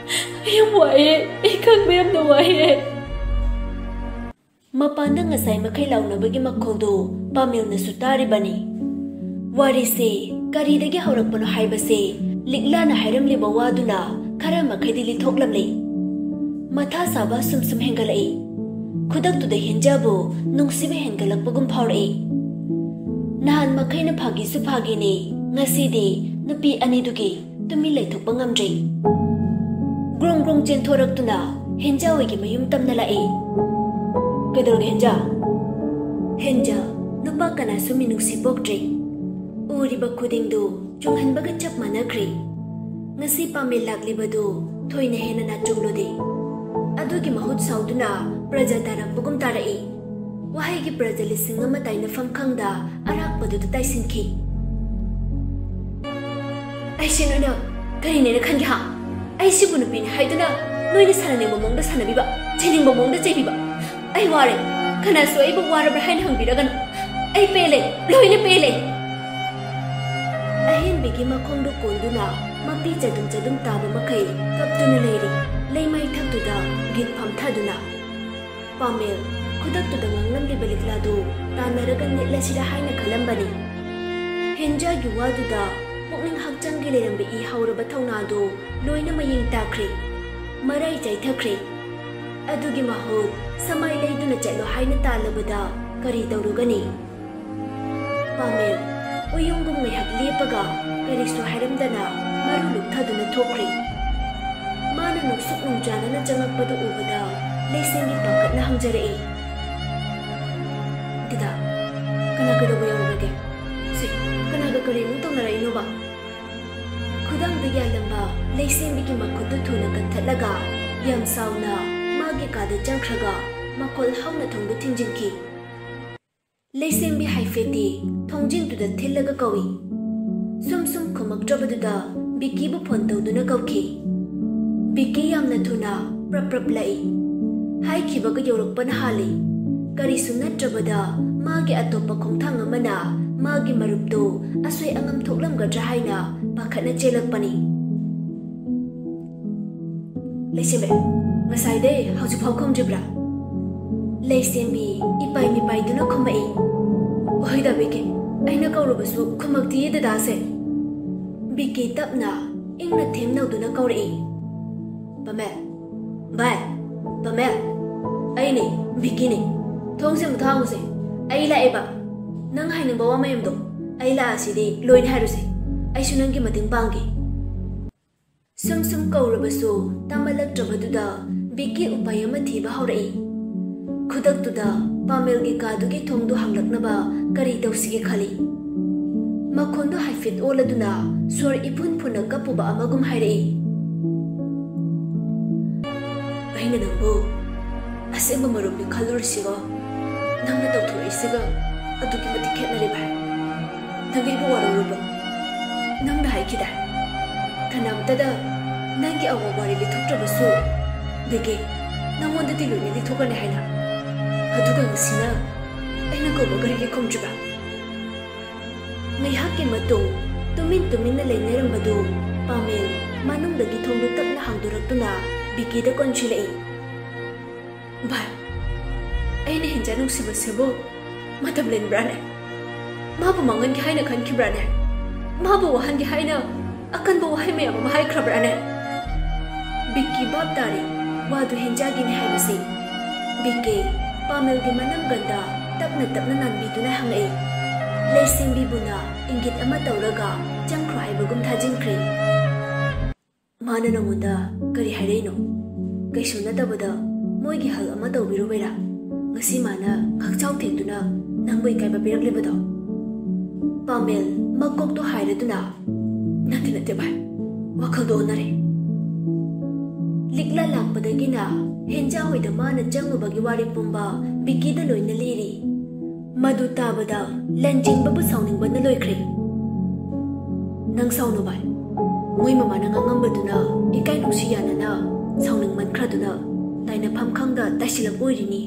ꯑꯩ ꯌꯥꯝ ꯋꯥꯏꯑꯦ꯫ ꯑꯩ ꯈꯪꯕ ꯌꯥꯝꯅ ꯋꯥꯏꯑꯦ꯫ ꯃꯄꯥꯟꯗ ꯉꯁꯥꯏ ꯃꯈꯩ ꯂꯥꯎꯅꯕꯒꯤ ꯃꯈꯣꯜꯗꯨ ꯄꯥꯃꯦꯜꯅꯁꯨ ꯇꯥꯔꯤꯕꯅꯤ꯫ ꯋꯥꯔꯤꯁꯤ ꯀꯔꯤꯗꯒꯤ ꯍꯧꯔꯛꯄꯅꯣ ꯍꯥꯏꯕꯁꯤ ꯂꯤꯛꯂꯥꯅ ꯍꯥꯏꯔꯝꯂꯤꯕ ꯋꯥꯗꯨꯅ ꯈꯔ ꯃꯈꯩꯗꯤ ꯂꯤꯊꯣꯛꯂꯝꯂꯤ꯫ ꯃꯊꯥ ꯁꯥꯕ ꯁꯨꯝ ꯁꯨꯝ ꯍꯦꯟꯒꯠꯂꯛꯏ꯫ ꯈꯨꯗꯛꯇꯨꯗ ꯍꯦꯟꯖꯥꯕꯨ ꯅꯨꯡꯁꯤꯕ ꯍꯦꯟꯒꯠꯂꯛꯄꯒꯨꯝ ꯐꯥꯎꯔꯛꯏ꯫ ꯅꯍꯥꯟ ꯃꯈꯩꯅ ꯐꯥꯒꯤꯁꯨ ꯐꯥꯒꯤꯅꯤ, ꯉꯁꯤꯗꯤ ꯅꯨꯄꯤ ꯑꯅꯤꯗꯨꯒꯤ ꯇꯨꯃꯤꯟ ꯂꯩꯊꯣꯛꯄ ꯉꯝꯗ꯭ꯔꯦ꯫ ꯒ꯭ꯔꯣꯡ ꯒ꯭ꯔꯣꯡ ꯆꯦꯟꯊꯣꯔꯛꯇꯨꯅ ꯍꯦꯟꯖꯥ ꯍꯣꯏꯒꯤ ꯃꯌꯨꯝ ꯇꯝꯅ ꯂꯥꯛꯏ꯫ "ꯀꯩꯗꯧꯔꯒꯦ ꯍꯦꯟꯖꯥ?" "ꯍꯦꯟꯖꯥ, ꯅꯨꯄꯥ ꯀꯅꯥꯁꯨ ꯃꯤꯅꯨꯡꯁꯤ ꯄꯣꯛꯇ꯭ꯔꯦ꯫ ꯎꯔꯤꯕ ꯈꯨꯗꯤꯡꯗꯨ ꯆꯨꯡꯍꯟꯕꯒ ꯆꯞ ꯃꯥꯟꯅꯈ꯭ꯔꯦ꯫ ꯉꯁꯤ ꯄꯥꯃꯦꯜ ꯂꯥꯛꯂꯤꯕꯗꯨ ꯊꯣꯏꯅ ꯍꯦꯟꯅ ꯅꯥꯆꯨꯡꯂꯨꯗꯦ꯫ ꯑꯗꯨꯒꯤ ꯃꯍꯨꯠ ꯁꯥꯎꯗꯨꯅ ꯄ꯭ꯔꯖꯥ ꯇꯥꯔꯛꯄꯒꯨꯝ ꯇꯥꯔꯛꯏ꯫" ꯋꯥꯍꯩꯒꯤ ꯄ꯭ꯔꯖꯥ ꯂꯤꯁꯤꯡ ꯑꯃ ꯇꯥꯏꯅꯐꯝ ꯈꯪꯗ ꯑꯔꯥꯛꯄꯗꯨꯗ ꯇꯥꯏꯁꯤꯟꯈꯤ꯫ "ꯑꯩꯁꯦ ꯅꯣꯏꯅ ꯀꯔꯤꯅꯦꯅ ꯈꯟꯒꯦ ꯍꯥ? ꯑꯩꯁꯤꯕꯨ ꯅꯨꯄꯤꯅꯤ ꯍꯥꯏꯗꯨꯅ ꯅꯣꯏꯅ ꯁꯥꯟꯅꯅꯤꯡꯕ ꯃꯑꯣꯡꯗ ꯁꯥꯟꯅꯕꯤꯕ, ꯆꯩꯅꯤꯡꯕ ꯃꯑꯣꯡꯗ ꯆꯩꯕꯤꯕ꯫ ꯑꯩ ꯋꯥꯔꯦ꯫ ꯀꯅꯥꯁꯨ ꯑꯩꯕꯨ ꯋꯥꯔꯕ꯭ꯔꯥ ꯍꯥꯏꯅ ꯍꯪꯕꯤꯔꯒꯅꯨ꯫ ꯑꯩ ꯄꯦꯜꯂꯦ, ꯂꯣꯏꯅ ꯄꯦꯜꯂꯦ꯫" ꯑꯍꯦꯟꯕꯤꯒꯤ ꯃꯈꯣꯡꯗꯨ ꯀꯣꯟꯗꯨꯅ ꯃꯄꯤ ꯆꯗꯨꯝ ꯆꯗꯨꯝ ꯇꯥꯕ ꯃꯈꯩ ꯀꯞꯇꯨꯅ ꯂꯩꯔꯤ꯫ ꯂꯩꯃꯥꯏ ꯊꯛꯇꯨꯗ ꯒꯤꯠ ꯐꯝꯊꯗꯨꯅ꯫ ꯄꯥꯃꯦꯜ ꯈꯨꯗꯛꯇꯨꯗ ꯉꯥꯡꯂꯝꯂꯤꯕ ꯂꯤꯛꯂꯥꯗꯨ ꯇꯥꯟꯅꯔꯒ ꯅꯤꯠꯂꯁꯤꯔ ꯍꯥꯏꯅ ꯈꯜꯂꯝꯕꯅꯤ꯫ ꯍꯦꯟꯖꯥꯒꯤ ꯋꯥꯗꯨꯗ ꯄꯨꯛꯅꯤꯡ ꯍꯛꯆꯥꯡꯒꯤ ꯂꯩꯔꯝꯕ ꯏ ꯍꯧꯔꯕ ꯊꯧꯅꯥꯗꯨ ꯂꯣꯏꯅ ꯃꯌꯦꯡ ꯇꯥꯈ꯭ꯔꯦ, ꯃꯔꯥꯏ ꯆꯥꯏꯊꯈ꯭ꯔꯦ꯫ ꯑꯗꯨꯒꯤ ꯃꯍꯨꯠ ꯁꯃꯥꯏ ꯂꯩꯗꯨꯅ ꯆꯠꯂꯣ ꯍꯥꯏꯅ ꯇꯥꯜꯂꯕꯗ ꯀꯔꯤ ꯇꯧꯔꯨꯒꯅꯤ? ꯄꯥꯃꯦꯜ ꯎꯌꯨꯡꯒꯨꯝ ꯉꯥꯏꯍꯥꯛ ꯂꯦꯞꯄꯒ ꯀꯔꯤꯁꯨ ꯍꯥꯏꯔꯝꯗꯅ ꯃꯔꯨ ꯂꯨꯞꯊꯗꯨꯅ ꯊꯣꯛꯈ꯭ꯔꯦ꯫ ꯃꯥꯅ ꯅꯨꯡꯁꯨꯛ ꯅꯨꯡꯖꯥꯅꯅ ꯆꯪꯂꯛꯄꯗꯨ ꯎꯕꯗ ꯂꯩꯁꯦꯝꯕꯤ ꯄꯥꯈꯠꯅ ꯍꯪꯖꯔꯛꯏ꯫ "ꯗꯤꯗꯥ, ꯀꯅꯥ ꯀꯩꯗꯧꯕ ꯌꯥꯎꯔꯒꯦ? ꯁꯤ, ꯀꯅꯥꯒ ꯀꯔꯤ ꯑꯃꯨꯛ ꯇꯧꯅꯔꯛꯏꯅꯣꯕ?" ꯈꯨꯗꯥꯡꯗ ꯌꯥꯜꯂꯝꯕ ꯂꯩꯁꯦꯝꯕꯤꯒꯤ ꯃꯈꯨꯠꯇꯨ ꯊꯨꯅ ꯀꯟꯊꯠꯂꯒ ꯌꯥꯝ ꯁꯥꯎꯅ ꯃꯥꯒꯤ ꯀꯥꯗ ꯆꯪꯈ꯭ꯔꯒ ꯃꯈꯣꯜ ꯍꯧꯅ ꯊꯣꯡꯗꯨ ꯊꯤꯡꯖꯤꯟꯈꯤ꯫ ꯂꯩꯁꯦꯝꯕꯤ ꯍꯥꯏꯐꯦꯠꯇꯤ ꯊꯣꯡꯖꯤꯟꯗꯨꯗ ꯊꯤꯜꯂꯒ ꯀꯧꯏ꯫ ꯁꯨꯝ ꯁꯨꯝ ꯈꯨꯝꯃꯛꯇ꯭ꯔꯕꯗꯨꯗ ꯕꯤꯀꯤꯕꯨ ꯐꯣꯟ ꯇꯧꯗꯨꯅ ꯀꯧꯈꯤ꯫ ꯕꯤꯀꯤ ꯌꯥꯝꯅ ꯊꯨꯅ ꯄ꯭ꯔꯞ ꯄ꯭ꯔꯞ ꯂꯥꯛꯏ꯫ ꯍꯥꯏꯈꯤꯕꯒ ꯌꯧꯔꯛꯄꯅ ꯍꯥꯜꯂꯤ꯫ ꯀꯔꯤꯁꯨ ꯅꯠꯇ꯭ꯔꯕꯗ ꯃꯥꯒꯤ ꯑꯇꯣꯞꯄ ꯈꯣꯡꯊꯥꯡ ꯑꯃꯅ ꯃꯥꯒꯤ ꯃꯔꯨꯞꯇꯨ ꯑꯁꯣꯏ ꯑꯉꯥꯝ ꯊꯣꯛꯂꯝꯒꯗ꯭ꯔꯥ ꯍꯥꯏꯅ ꯄꯥꯈꯠꯅ ꯆꯦꯜꯂꯛꯄꯅꯤ꯫ "ꯂꯩꯁꯦꯝꯕꯤ, ꯉꯁꯥꯏꯗꯩ ꯍꯧꯖꯤꯛꯐꯥꯎ ꯈꯨꯝꯗ꯭ꯔꯤꯕ꯭ꯔꯥ?" ꯂꯩꯁꯦꯝꯕꯤ ꯏꯄꯥꯏ ꯃꯤꯄꯥꯏꯗꯨꯅ ꯈꯨꯝꯃꯛꯏ꯫ "ꯍꯣꯏꯗ ꯕꯤꯀꯤ, ꯑꯩꯅ ꯀꯧꯔꯕꯁꯨ ꯈꯨꯝꯃꯛꯇꯤꯌꯦ ꯗꯗꯥꯁꯦ꯫" ꯕꯤꯀꯤ ꯇꯞꯅ ꯏꯪꯅ ꯊꯦꯝꯅꯧꯗꯨꯅ ꯀꯧꯔꯛꯏ꯫ "ꯄꯥꯃꯦꯜ, ꯚꯥꯏ, ꯄꯥꯃꯦꯜ, ꯑꯩꯅꯦ, ꯕꯤꯀꯤꯅꯦ꯫ ꯊꯣꯡꯁꯦ ꯑꯃꯨꯛ ꯊꯥꯡꯉꯨꯁꯦ꯫ ꯑꯩ ꯂꯥꯛꯑꯦꯕ꯫ ꯅꯪ ꯍꯥꯏꯅꯤꯡꯕ ꯋꯥ ꯃꯌꯥꯝꯗꯣ ꯑꯩ ꯂꯥꯛꯑꯁꯤꯗꯤ ꯂꯣꯏꯅ ꯍꯥꯏꯔꯨꯁꯦ꯫ ꯑꯩꯁꯨ ꯅꯪꯒꯤ ꯃꯇꯦꯡ ꯄꯥꯡꯒꯦ꯫ ꯁꯨꯝ ꯁꯨꯝ ꯀꯧꯔꯕꯁꯨ ꯇꯥꯃꯜꯂꯛꯇ꯭ꯔꯕꯗꯨꯗ ꯕꯤꯀꯤ ꯎꯄꯥꯏ ꯑꯃ ꯊꯤꯕ ꯍꯧꯔꯛꯏ꯫ ꯈꯨꯗꯛꯇꯨꯗ ꯄꯥꯃꯦꯜꯒꯤ ꯀꯥꯗꯨꯒꯤ ꯊꯣꯡꯗꯨ ꯍꯥꯡꯂꯛꯅꯕ ꯀꯔꯤ ꯇꯧꯁꯤꯒꯦ ꯈꯜꯂꯤ꯫ ꯃꯈꯣꯟꯗꯨ ꯍꯥꯏꯐꯦꯠ ꯑꯣꯜꯂꯗꯨꯅ ꯁꯣꯔ ꯏꯐꯨꯟ ꯐꯨꯟꯅ ꯀꯞꯄꯨꯕ ꯑꯃꯒꯨꯝ ꯍꯥꯏꯔꯛꯏ꯫ ꯑꯩꯅ ꯅꯪꯕꯨ ꯑꯁꯦꯡꯕ ꯃꯔꯨꯞꯅꯤ ꯈꯜꯂꯨꯔꯤꯁꯤꯒ ꯅꯪꯅ ꯇꯧꯊꯣꯔꯛꯏꯁꯤꯒ ꯑꯗꯨꯛꯀꯤ ꯃꯇꯤꯛ ꯈꯦꯠꯅꯔꯦ ꯚꯥꯏ꯫ ꯅꯪ ꯑꯩꯕꯨ ꯋꯥꯔꯧꯔꯕ꯭ꯔꯣ? ꯅꯪꯅ ꯍꯥꯏꯈꯤꯗꯥꯏ, ꯀꯅꯥꯝꯇꯗ ꯅꯪꯒꯤ ꯑꯋꯥ ꯋꯥꯔꯤ ꯂꯤꯊꯣꯛꯇ꯭ꯔꯕꯁꯨ ꯕꯤꯀꯤ, ꯅꯪꯉꯣꯟꯗꯗꯤ ꯂꯣꯏꯅ ꯂꯤꯊꯣꯛꯀꯅꯤ ꯍꯥꯏꯅ꯫ ꯑꯗꯨꯒ ꯉꯁꯤꯅ ꯑꯩꯅ ꯀꯧꯕ ꯀꯔꯤꯒꯤ ꯈꯨꯝꯗ꯭ꯔꯤꯕ? ꯉꯥꯏꯍꯥꯛꯀꯤ ꯃꯇꯨꯡ ꯇꯨꯃꯤꯟ ꯇꯨꯃꯤꯟꯅ ꯂꯩꯅꯔꯝꯕꯗꯨ ꯄꯥꯃꯦꯜ ꯃꯅꯨꯡꯗꯒꯤ ꯊꯣꯡꯗꯨ ꯇꯞꯅ ꯍꯥꯡꯗꯣꯔꯛꯇꯨꯅ ꯕꯤꯀꯤꯗ ꯀꯣꯟꯁꯤꯜꯂꯛꯏ꯫ ꯚꯥꯏ, ꯑꯩꯅ ꯍꯦꯟꯖꯥ ꯅꯨꯡꯁꯤꯕꯁꯤꯕꯨ ꯃꯇꯝ ꯂꯦꯟꯕ꯭ꯔꯥꯅꯦ? ꯃꯥꯕꯨ ꯃꯥꯡꯍꯟꯒꯦ ꯍꯥꯏꯅ ꯈꯟꯈꯤꯕ꯭ꯔꯥꯅꯦ? ꯃꯥꯕꯨ ꯋꯥꯍꯟꯒꯦ ꯍꯥꯏꯅ ꯑꯀꯟꯕ ꯋꯥꯍꯩ ꯃꯌꯥꯝ ꯑꯃ ꯍꯥꯏꯈ꯭ꯔꯕ꯭ꯔꯥꯅꯦ? ꯕꯤꯀꯤ ꯚꯥꯞ ꯇꯥꯔꯦ, ꯋꯥꯗꯨ ꯍꯦꯟꯖꯥꯒꯤꯅꯤ ꯍꯥꯏꯕꯁꯤ꯫ ꯕꯤꯀꯤ ꯄꯥꯃꯦꯜꯒꯤ ꯃꯅꯝꯒꯟꯗ ꯇꯞꯅ ꯇꯞꯅ ꯅꯥꯟꯕꯤꯗꯨꯅ ꯍꯪꯂꯛꯏ꯫ ꯂꯩꯁꯦꯝꯕꯤꯕꯨꯅ ꯏꯪꯒꯤꯠ ꯑꯃ ꯇꯧꯔꯒ ꯆꯪꯈ꯭ꯔꯣ ꯍꯥꯏꯕꯒꯨꯝ ꯊꯥꯖꯤꯟꯈ꯭ꯔꯦ꯫ ꯃꯥꯅ ꯅꯉꯣꯟꯗ ꯀꯔꯤ ꯍꯥꯏꯔꯛꯏꯅꯣ? ꯀꯩꯁꯨ ꯅꯠꯇꯕꯗ ꯃꯣꯏꯒꯤ ꯍꯛ ꯑꯃ ꯇꯧꯕꯤꯔꯨꯕꯩꯔꯥ ꯉꯁꯤ ꯃꯥꯅ ꯉꯛꯆꯥꯎ ꯊꯦꯛꯇꯨꯅ ꯅꯪꯕꯨ ꯏꯀꯥꯏꯕ ꯄꯤꯔꯛꯂꯤꯕꯗꯣ? ꯄꯥꯃꯦꯜ ꯃꯀꯣꯛꯇꯣ ꯍꯥꯏꯔꯗꯨꯅ, ꯅꯠꯇꯦ, ꯅꯠꯇꯦ ꯚꯥꯏ, ꯋꯥꯈꯜꯗꯣ ꯑꯣꯟꯅꯔꯦ꯫ ꯂꯤꯛꯂꯥ ꯂꯥꯛꯄꯗꯒꯤꯅ ꯍꯦꯟꯖꯥ ꯍꯣꯏꯗ ꯃꯥꯅ ꯆꯪꯉꯨꯕꯒꯤ ꯋꯥꯔꯤ ꯄꯨꯝꯕ ꯕꯤꯀꯤꯗ ꯂꯣꯏꯅ ꯂꯤꯔꯤ꯫ ꯃꯗꯨ ꯇꯥꯕꯗ ꯂꯟꯆꯦꯟꯕꯕꯨ ꯁꯥꯎꯅꯤꯡꯕꯅ ꯂꯣꯏꯈ꯭ꯔꯦ꯫ ꯅꯪ ꯁꯥꯎꯅꯨ ꯚꯥꯏ, ꯃꯣꯏ ꯃꯃꯥꯅ ꯉꯥꯡꯉꯝꯕꯗꯨꯅ ꯏꯀꯥꯏ ꯅꯨꯡꯁꯤ ꯌꯥꯅꯅ ꯁꯥꯎꯅꯤꯡꯃꯟꯈ꯭ꯔꯗꯨꯅ ꯇꯥꯏꯅꯐꯝ ꯈꯪꯗ ꯇꯥꯏꯁꯤꯜꯂꯛꯄ ꯑꯣꯏꯔꯤꯅꯤ꯫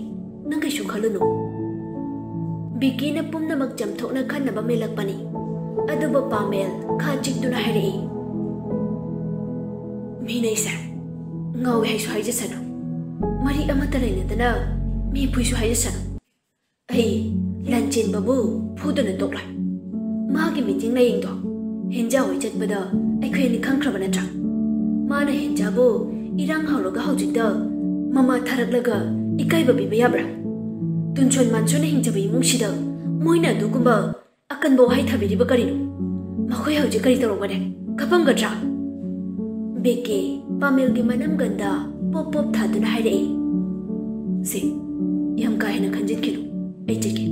ꯅꯪ ꯀꯩꯁꯨ ꯈꯜꯂꯨꯅꯨ꯫ ꯕꯤꯀꯤꯅ ꯄꯨꯝꯅꯃꯛ ꯆꯝꯊꯣꯛꯅ ꯈꯟꯅꯕ ꯃꯦꯜꯂꯛꯄꯅꯤ꯫ ꯑꯗꯨꯕꯨ ꯄꯥꯃꯦꯜ ꯈꯥ ꯆꯤꯛꯇꯨꯅ ꯍꯥꯏꯔꯛꯏ, ꯃꯤꯅꯩꯁꯦ ꯉꯥꯎꯋꯦ ꯍꯥꯏꯁꯨ ꯍꯥꯏꯖꯁꯅꯨ, ꯃꯔꯤ ꯑꯃꯠꯇ ꯂꯩꯅꯗꯅ ꯃꯤ ꯐꯨꯏꯁꯨ ꯍꯥꯏꯖꯁꯅꯨ꯫ ꯑꯩ ꯂꯟꯆꯦꯟꯕꯕꯨ ꯐꯨꯗꯅ ꯇꯣꯛꯂꯣꯏ꯫ ꯃꯥꯒꯤ ꯃꯤꯇꯤꯡ ꯂꯥꯌꯦꯡꯗꯣ ꯍꯦꯟꯖꯥ ꯍꯣꯏ ꯆꯠꯄꯗ ꯑꯩꯈꯣꯏ ꯑꯅꯤ ꯈꯪꯈ꯭ꯔꯕ ꯅꯠꯇ꯭ꯔꯥ? ꯃꯥꯅ ꯍꯦꯟꯖꯥꯕꯨ ꯏꯔꯥꯡ ꯍꯧꯔꯒ ꯍꯧꯖꯤꯛꯇ ꯃꯃꯥ ꯊꯥꯔꯛꯂꯒ ꯏꯀꯥꯏꯕ ꯄꯤꯕ ꯌꯥꯕ꯭ꯔꯥ? ꯇꯨꯟꯁꯣꯟ ꯃꯥꯟꯁꯣꯟꯅ ꯍꯤꯡꯖꯕ ꯏꯃꯨꯡꯁꯤꯗ ꯃꯣꯏꯅ ꯑꯗꯨꯒꯨꯝꯕ ꯑꯀꯟꯕ ꯋꯥꯍꯩ ꯊꯥꯕꯤꯔꯤꯕ ꯀꯔꯤꯅꯣ? ꯃꯈꯣꯏ ꯍꯧꯖꯤꯛ ꯀꯔꯤ ꯇꯧꯔꯝꯒꯅꯤ? ꯀꯞꯄꯝꯒꯗ꯭ꯔꯥ? ꯕꯤꯀꯤ ꯄꯥꯃꯦꯜꯒꯤ ꯃꯅꯝꯒꯟꯗ ꯄꯣꯞ ꯄꯣꯞ ꯊꯥꯗꯨꯅ ꯍꯥꯏꯔꯛꯏ, "ꯁꯦ, ꯌꯥꯝ ꯀꯥ ꯍꯦꯟꯅ ꯈꯟꯖꯤꯟꯈꯤꯅꯨ꯫ ꯑꯩ ꯆꯠꯀꯦ꯫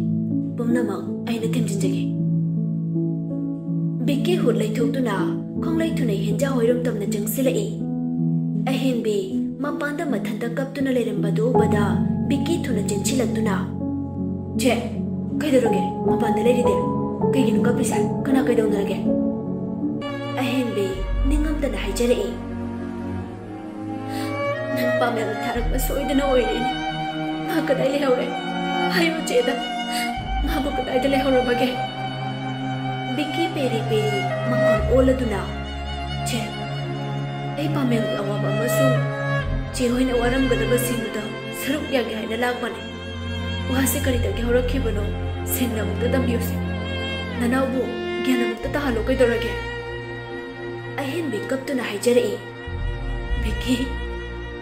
ꯄꯨꯝꯅꯃꯛ ꯑꯩꯅ ꯊꯦꯝꯖꯤꯟꯖꯒꯦ꯫" ꯕꯤꯀꯤ ꯍꯨꯠ ꯂꯩꯊꯣꯛꯇꯨꯅ ꯈꯣꯡꯂꯩ ꯊꯨꯅ ꯍꯦꯟꯖꯥ ꯍꯣꯏꯔꯣꯝ ꯇꯝꯅ ꯆꯪꯁꯤꯜꯂꯛꯏ꯫ ꯑꯍꯦꯟꯕꯤ ꯃꯄꯥꯟꯗ ꯃꯊꯟꯇ ꯀꯞꯇꯨꯅ ꯂꯩꯔꯝꯕꯗꯨ ꯎꯕꯗ ꯕꯤꯀꯤ ꯊꯨꯅ ꯆꯦꯟꯁꯤꯜꯂꯛꯇꯨꯅ, "ꯆꯦ, ꯀꯩꯗꯧꯔꯒꯦ? ꯃꯄꯥꯟꯗ ꯂꯩꯔꯤꯗꯤ? ꯀꯩꯒꯤꯅꯣ ꯀꯞꯄꯤꯁꯦ? ꯀꯅꯥ ꯀꯩꯗꯧꯅꯔꯒꯦ?" ꯑꯍꯦꯟꯕꯤ ꯅꯤꯡꯉꯝꯗꯅ ꯍꯥꯏꯖꯔꯛꯏ, "ꯅꯪ ꯄꯥꯃꯦꯜꯅ ꯊꯥꯔꯛꯄ ꯁꯣꯏꯗꯅ ꯑꯣꯏꯔꯦꯅꯦ꯫ ꯃꯥ ꯀꯗꯥꯏ ꯂꯩꯍꯧꯔꯦ? ꯍꯥꯏꯌꯨ ꯆꯦꯗ꯫ ꯃꯥꯕꯨ ꯀꯗꯥꯏꯗ ꯂꯩꯍꯧꯔꯕꯒꯦ?" ꯕꯤꯀꯤ ꯄꯦꯔꯤ ꯄꯦꯔꯤ ꯃꯈꯣꯟ ꯑꯣꯜꯂꯗꯨꯅ, "ꯆꯦ, ꯑꯩ ꯄꯥꯃꯦꯜꯒꯤ ꯑꯋꯥꯕ ꯑꯃꯁꯨꯡ ꯆꯦ ꯍꯣꯏꯅ ꯋꯥꯔꯝꯒꯗꯕꯁꯤꯡꯗꯨꯗ ꯁꯔꯨꯛ ꯌꯥꯒꯦ ꯍꯥꯏꯅ ꯂꯥꯛꯄꯅꯦ꯫ ꯋꯥꯁꯦ ꯀꯔꯤꯗꯒꯤ ꯍꯧꯔꯛꯈꯤꯕꯅꯣ ꯁꯦꯡꯅ ꯑꯃꯨꯛꯇ ꯇꯝꯕꯤꯌꯨꯁꯦ꯫ ꯅꯅꯥꯎꯕꯨ ꯒ꯭ꯌꯥꯟ ꯑꯃꯨꯛꯇ ꯇꯥꯍꯜꯂꯣ ꯀꯩꯗꯧꯔꯒꯦ?" ꯑꯍꯦꯟꯕꯤ ꯀꯞꯇꯨꯅ ꯍꯥꯏꯖꯔꯛꯏ, "ꯕꯤꯀꯤ,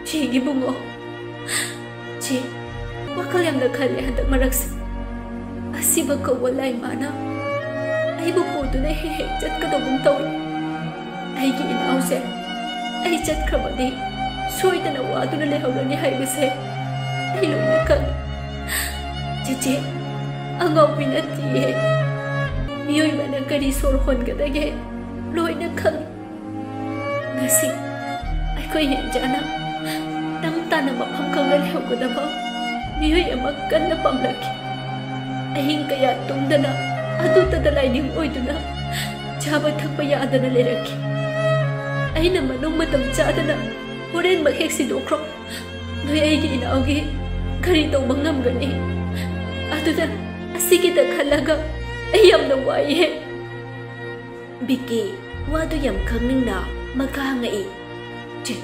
ꯆꯦꯒꯤ ꯕꯨꯡꯉꯣ, ꯆꯦ, ꯋꯥꯈꯜ ꯌꯥꯝꯅ ꯈꯜꯂꯦ ꯍꯟꯗꯛ ꯃꯔꯛꯁꯦ꯫ ꯑꯁꯤꯕ ꯀꯧꯕ ꯂꯥꯏꯃꯥꯅ ꯑꯩꯕꯨ ꯄꯨꯗꯨꯅ ꯍꯦꯛ ꯍꯦꯛ ꯆꯠꯀꯗꯧꯒꯨꯝ ꯇꯧꯏ꯫ ꯑꯩꯒꯤ ꯏꯅꯥꯎꯁꯦ ꯑꯩ ꯆꯠꯈ꯭ꯔꯕꯗꯤ ꯁꯣꯏꯗꯅ ꯋꯥꯗꯨꯅ ꯂꯩꯍꯧꯔꯅꯤ ꯍꯥꯏꯕꯁꯦ ꯑꯩ ꯂꯣꯏꯅ ꯈꯪꯏ꯫ ꯆꯦꯆꯦ, ꯑꯉꯥꯎꯕꯤ ꯅꯠꯇꯤꯌꯦ꯫ ꯃꯤꯑꯣꯏꯕꯅ ꯀꯔꯤ ꯁꯣꯔ ꯍꯣꯟꯒꯗꯒꯦ ꯂꯣꯏꯅ ꯈꯪꯏ꯫ ꯉꯁꯤ ꯑꯩꯈꯣꯏ ꯌꯦꯟꯖꯥꯅ ꯇꯪ ꯇꯥꯅ ꯃꯐꯝ ꯈꯪꯅ ꯂꯩꯍꯧꯒꯗꯕ ꯃꯤꯑꯣꯏ ꯑꯃ ꯀꯟꯅ ꯄꯥꯝꯂꯛꯈꯤ꯫ ꯑꯍꯤꯡ ꯀꯌꯥ ꯇꯨꯝꯗꯅ ꯑꯗꯨꯇꯗ ꯂꯥꯏꯅꯤꯡ ꯑꯣꯏꯗꯨꯅ ꯆꯥꯕ ꯊꯛꯄ ꯌꯥꯗꯅ ꯂꯩꯔꯛꯈꯤ꯫ ꯑꯩꯅ ꯃꯅꯨꯡ ꯃꯇꯝ ꯆꯥꯗꯅ ꯍꯣꯔꯦꯟꯃꯛ ꯍꯦꯛ ꯁꯤꯗꯣꯛꯈ꯭ꯔꯣ, ꯅꯣꯏ ꯑꯩꯒꯤ ꯏꯅꯥꯎꯒꯤ ꯀꯔꯤ ꯇꯧꯕ ꯉꯝꯒꯅꯤ? ꯑꯗꯨꯅ ꯑꯁꯤꯒꯤꯗ ꯈꯜꯂꯒ ꯑꯩ ꯌꯥꯝꯅ ꯋꯥꯏꯍꯦ꯫" ꯕꯤꯀꯤ ꯋꯥꯗꯨ ꯌꯥꯝ ꯈꯪꯅꯤꯡꯅ ꯃꯈꯥ ꯍꯪꯉꯛꯏ, "ꯆꯦ,